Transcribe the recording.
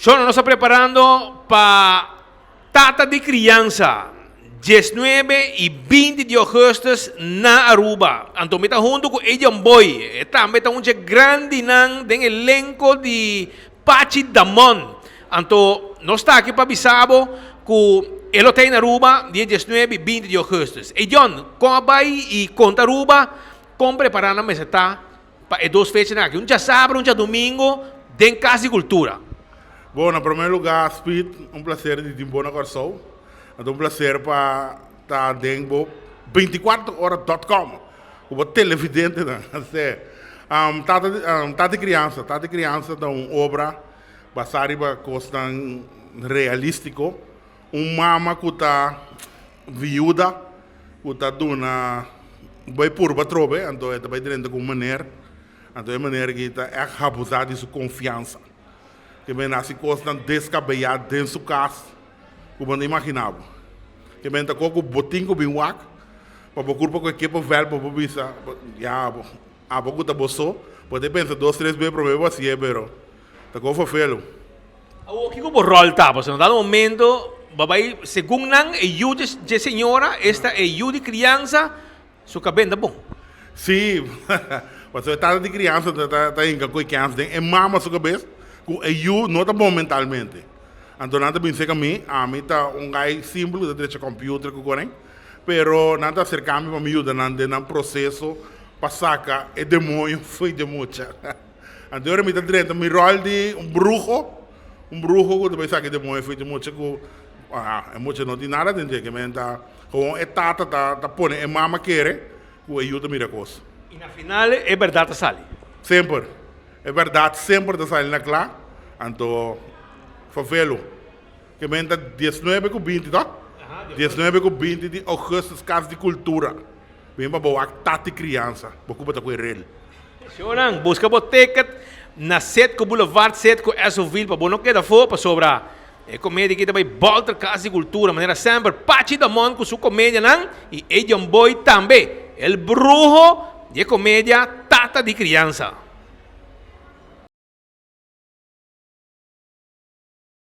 Shona, nos ta preparando pa Tata di Crianza, diesnuebe y binti di augustus na Aruba. Anto mi ta hunto cu Edion Boy, e tambe ta un dje grandinan den elenco di Pachi Damon. Anto nos ta aki pa bisa bo cu e lo ta na Aruba dia diesnuebe y binti di augustus. Edion, con a bay y conta Aruba con prepara nan mester ta Pa e dos fechanan aki, un djasabra, un djadumingo, den Kas di Kultura. Bon, na promé lugá, Speed, un plaser di tin bo na Kòrsou. A ta un plaser pa ta den bo 24 ora dot com ku bo televidentenan. Asé, Tata Tata di Kriansa, Tata di Kriansa ta un obra basá riba kosnan realístiko. Un mama ku ta viuda ku ta duna bai purba atrobe, anto e ta bai drenta ku un meneer, anto e meneer aki ta ègt habusá di su konfiansa. Ke men hasi kosnan deskabeyá den su kas ku bo no imaginá bo. Ke men ta kohe ku bo tin ku bin wak pa bo kurpa ku e kepa vèl pa bo bisa, ya abo ku ta bo so, bo ta pensa dos tres be promé bo hasié pero ta kohe fafelu. Awor kiko bo ròl ta? Pasobra na dado momento bo bai segun nan e yu dje señora, esta e yu di kriansa, su kabenta bon. Sí, pasobra e tata di kriansa ta hinka ku e kèns den e mama su kabes ku e yu no ta bon mentalmente. Anto nan ta bin serka mi, ami ta un gai simpel ku ta drecha kòmpiuter ku koren, pero nan ta aserka mi pa mi yuda nan den nan proseso pa saka e demoño fo'i dje mucha. Anto ora mi ta drenta mi ròl di un bruho, un bruho ku ta bai saka e demoño for di mucha ku aha e mucha no tin nada den dje, ke men ta gewoon e tata ta ta pone e mama kere ku e yu ta mira kos. I na final e bèrdat ta sali. Semper. E bèrdat semper ta sali na kla. Anto Favelo, ke men ta diesnuebe ku binti to? Diesnuebe ku binti di ougùstus Kas di Kultura. Bin pa bo wak tati kriansa, bo ku bo ta ku e rel. Señornan, buska bo ticket na Citgo Boulevard, Citgo Esso-ville pa bo no keda afó pasobra e komedia aki ta bai bolter Kas di Kultura manera semper Pachi Damon ku su komedianan i Edion Boy tambe, el bruho di e komedia Tata di Kriansa.